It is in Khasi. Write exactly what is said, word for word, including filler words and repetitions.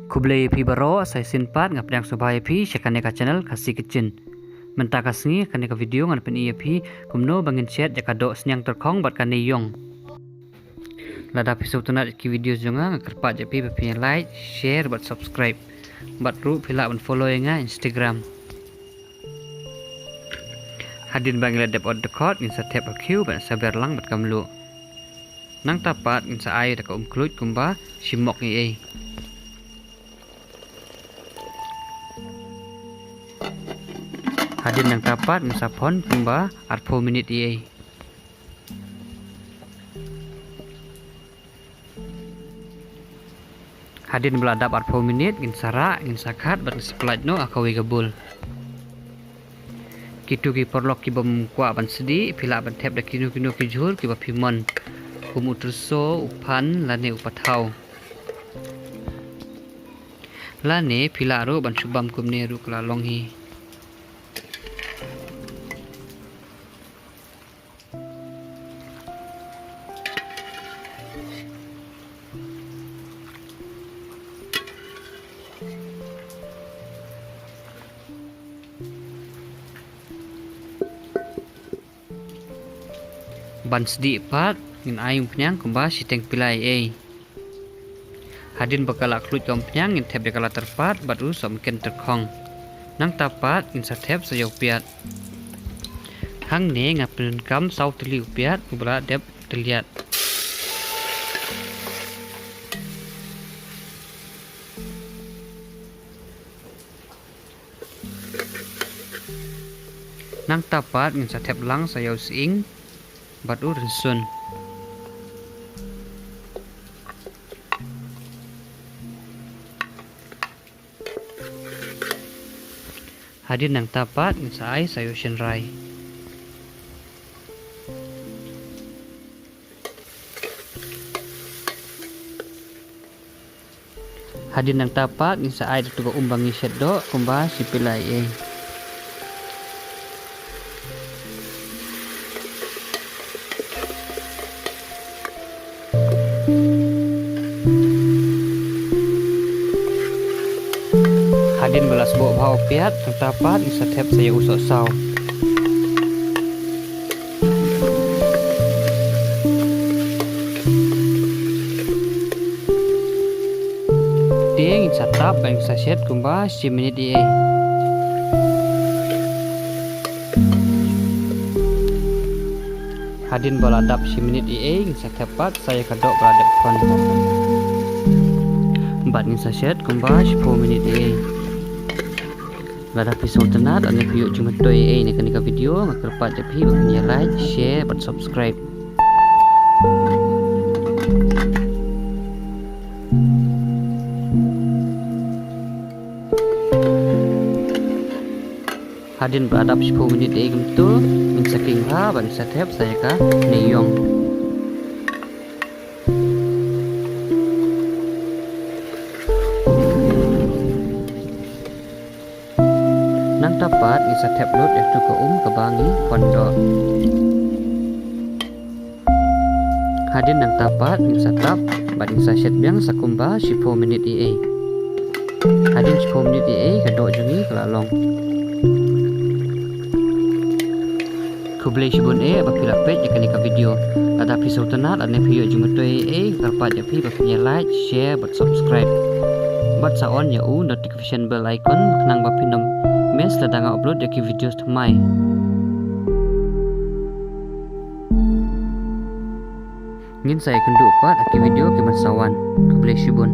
Khublei ïa phi baroh, sa shisien pat nga pdiang sngewbha ïa phi sha kane ka channel Khasi Kitchen. Mynta ka sngi kane ka video ngan pyni ïa phi kumno ba ngin shet ïa ka doh sniang tyrkhong bad ka neiïong. Lada phi sngewtynnat ïa ki video jong nga, nga kyrpad ïa phi ba phin ïa like, share bad subscribe. Bad ruh phi lah ban follow ïa nga Instagram. Hadien ba ngi la dep ot dkhot, ngin sa thep ha khiew bad sa ber lang bad ka mluh. Nangta pat ngin sa ai da ka um khluit kumba shi mok eiei. Hadien nangta pat ngin sa phon kumba arphew minit eiei. Hadien ba la dap arphew minit, ngin sa rah, ngin sa khat bad ngin sa pynlait noh ha kawei ka bowl. Kito ki paralok ki bym kwah ban sdieh, phi lah ban thep da kino kino ki jhur kiba phi mon, kum u tyrso, u phan lane u pathaw. Lane phi lah ruh ban shu bam kumne ruh ka la long hi. Ban sdieh pat, ngin ai umphniang kumba shiteng pila eiei. Hadien ba ka la khluit ka umphniang, ngin thep ïa ka la tyrpad bad u sohmynken tyrkhong. Nangta pat ngin sa thep sa ïa u piat. Hangne nga pyndonkam saw tylli u piat uba la dep tylliat. Nangta pat ngin sa thep lang sa ïa u sying bad u rynsun. Hadien nangta pat ngin sa ai sa ïa u shynrai. Hadien nangta pat ngin sa ai da tu ka um ba ngi shet doh kumba shi pila eiei. Hadien ba la sboh bha u piat, nangta pat ngin sa thep sa ïa u sohsaw. Te ngin sa tap bad ngin sa shet kumba shi minit eiei. Hadien ba la dap shi minit eiei, ngin sa thep pat sa ïa ka doh ba la dep phon. Bad ngin sa shet kumba shiphew minit eiei. Lada phi sngewtynnat lane phi ïoh jingmyntoi eiei na kane ka video, nga kyrpad ïa phi ba phin ïa like, share bad subscribe. Hadien ba la dap shiphew minit eiei kumta, ngin sa khih bha bad ngin sa thep sa ïa ka neiïong. Nangta pat ngin sa thep lut ïa tu ka um kaba ngi phon doh. Hadien nangta pat ngin sa tap bad ngin sa shet biang sa kumba shiphew minit eiei. Hadien shiphew minit eiei ka doh jong ngi ka la long. Khublei shibun eh ba phi la peit ïa kane ka video. Lada phi sngewtynnat lane phi ïoh jingmyntoi eiei, nga kyrpad ïa phi ba phin ïa like, share bad subscribe. Bad sa on ïa u notification bell icon khnang ba phin ym miss lada nga upload ïa ki videos thymmai. Ngin sa ïakynduh pat ha ki video kiban sa wan. Khublei shibun.